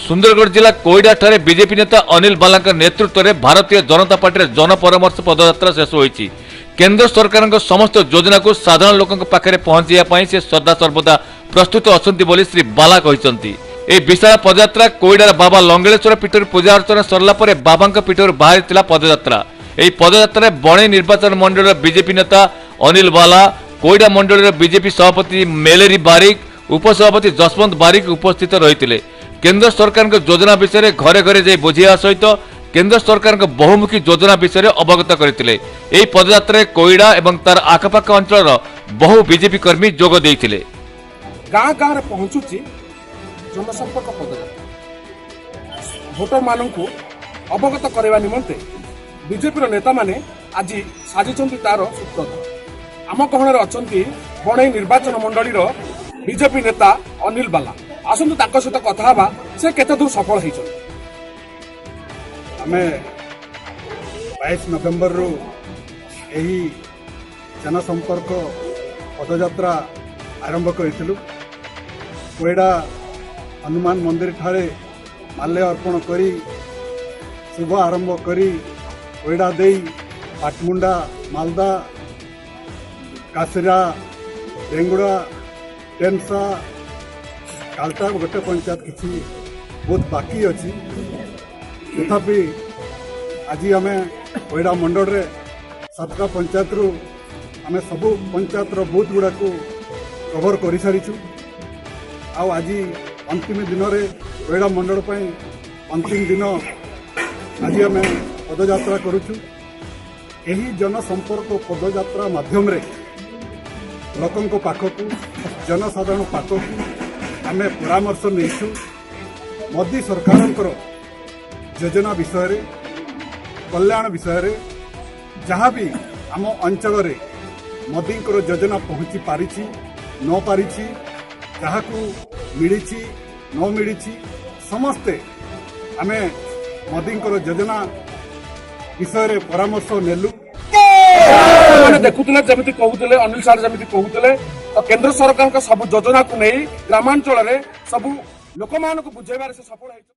ସୁନ୍ଦରଗଡ଼ ଜିଲ୍ଲା କୋଇଡାଠାରେ ବିଜେପି ନେତା ଅନିଲ ବାଲାଙ୍କ ନେତୃତ୍ୱରେ ଭାରତୀୟ ଜନତା ପାର୍ଟିର ଜନପରାମର୍ଶ ପଦଯାତ୍ରା ଶେଷ ହୋଇଛି। କେନ୍ଦ୍ର ସରକାରଙ୍କ ସମସ୍ତ ଯୋଜନାକୁ ସାଧାରଣ ଲୋକଙ୍କ ପାଖରେ ପହଞ୍ଚାଇବା ପାଇଁ ସେ ସଦାସର୍ବଦା ପ୍ରସ୍ତୁତ ଅଛନ୍ତି ବୋଲି ଶ୍ରୀ ବାଲା କହିଛନ୍ତି। ଏହି ବିଶାଳ ପଦଯାତ୍ରା କୋଇଡାର ବାବା ଲଙ୍ଗଳେଶ୍ୱର ପୀଠରୁ ପୂଜା ଅର୍ଚ୍ଚନା ସରିଲା ପରେ ବାବାଙ୍କ ପୀଠରୁ ବାହାରିଥିଲା ପଦଯାତ୍ରା। ଏହି ପଦଯାତ୍ରାରେ ବଣେଇ ନିର୍ବାଚନ ମଣ୍ଡଳୀର ବିଜେପି ନେତା ଅନିଲ ବାଲା, କୋଇଡା ମଣ୍ଡଳୀର ବିଜେପି ସଭାପତି ମେଲେରୀ ବାରିକ, ଉପସଭାପତି ଯଶବନ୍ତ ବାରିକ ଉପସ୍ଥିତ ରହିଥିଲେ। କେନ୍ଦ୍ର ସରକାରଙ୍କ ଯୋଜନା ବିଷୟରେ ଘରେ ଘରେ ଯାଇ ବୁଝାଇବା ସହିତ କେନ୍ଦ୍ର ସରକାରଙ୍କ ବହୁମୁଖୀ ଯୋଜନା ବିଷୟରେ ଅବଗତ କରିଥିଲେ। ଏହି ପଦଯାତ୍ରାରେ କୋଇଡା ଏବଂ ତାର ଆଖପାଖ ଅଞ୍ଚଳର ବହୁ ବିଜେପି କର୍ମୀ ଯୋଗ ଦେଇଥିଲେ। ଗାଁ ଗାଁରେ ପହଞ୍ଚୁଛି ଜନସମ୍ପର୍କ ପଦଯାତ୍ରା। ଭୋଟରମାନଙ୍କୁ ଅବଗତ କରାଇବା ନିମନ୍ତେ ବିଜେପିର ନେତାମାନେ ଆଜି ସାଜିଛନ୍ତି ତାର ସୂତ୍ରଧର। ଆମ ଗହଣରେ ଅଛନ୍ତି ବଣେଇ ନିର୍ବାଚନ ମଣ୍ଡଳୀର ବିଜେପି ନେତା ଅନିଲ ବାଲା। ଆସନ୍ତୁ ତାଙ୍କ ସହିତ କଥା ହେବା, ସେ କେତେ ଦୂର ସଫଳ ହେଇଛନ୍ତି। ଆମେ 22 ନଭେମ୍ବରରୁ ଏହି ଜନସମ୍ପର୍କ ପଦଯାତ୍ରା ଆରମ୍ଭ କରିଥିଲୁ। କୋଇଡ଼ା ହନୁମାନ ମନ୍ଦିରଠାରେ ମାଲ୍ୟ ଅର୍ପଣ କରି ଶୁଭ ଆରମ୍ଭ କରି କୋଇଡ଼ା ଦେଇ ପାଟମୁଣ୍ଡା, ମାଲଦା, କାଶିରା, ରେଙ୍ଗୁଡ଼ା, ଟେନ୍ସା, କାଲଟା ଗୋଟେ ପଞ୍ଚାୟତ କିଛି ବହୁତ ବାକି ଅଛି। ତଥାପି ଆଜି ଆମେ କୋଇଡ଼ା ମଣ୍ଡଳରେ 7ଟା ପଞ୍ଚାୟତରୁ ଆମେ ସବୁ ପଞ୍ଚାୟତର ବୁଥ୍ ଗୁଡ଼ାକୁ କଭର କରିସାରିଛୁ। ଆଉ ଆଜି ଅନ୍ତିମ ଦିନରେ କୋଇଡ଼ା ମଣ୍ଡଳ ପାଇଁ ଅନ୍ତିମ ଦିନ ଆଜି ଆମେ ପଦଯାତ୍ରା କରୁଛୁ। ଏହି ଜନସମ୍ପର୍କ ପଦଯାତ୍ରା ମାଧ୍ୟମରେ ଲୋକଙ୍କ ପାଖକୁ, ଜନସାଧାରଣ ପାଖକୁ ଆମେ ପରାମର୍ଶ ନେଇଛୁ। ମୋଦି ସରକାରଙ୍କର ଯୋଜନା ବିଷୟରେ, କଲ୍ୟାଣ ବିଷୟରେ, ଯାହା ବି ଆମ ଅଞ୍ଚଳରେ ମୋଦିଙ୍କର ଯୋଜନା ପହଞ୍ଚି ପାରିଛି ନ ପାରିଛି, ଯାହାକୁ ମିଳିଛି ନ ମିଳିଛି, ସମସ୍ତେ ଆମେ ମୋଦିଙ୍କର ଯୋଜନା ବିଷୟରେ ପରାମର୍ଶ ନେଲୁ। ମାନେ ଦେଖୁଥିଲେ, ଯେମିତି କହୁଥିଲେ ଅନିଲ ସାର୍, ଯେମିତି କହୁଥିଲେ, ତ କେନ୍ଦ୍ର ସରକାରଙ୍କ ସବୁ ଯୋଜନାକୁ ନେଇ ଗ୍ରାମାଞ୍ଚଳରେ ସବୁ ଲୋକମାନଙ୍କୁ ବୁଝେଇବାରେ ସେ ସଫଳ ହେଇଛନ୍ତି।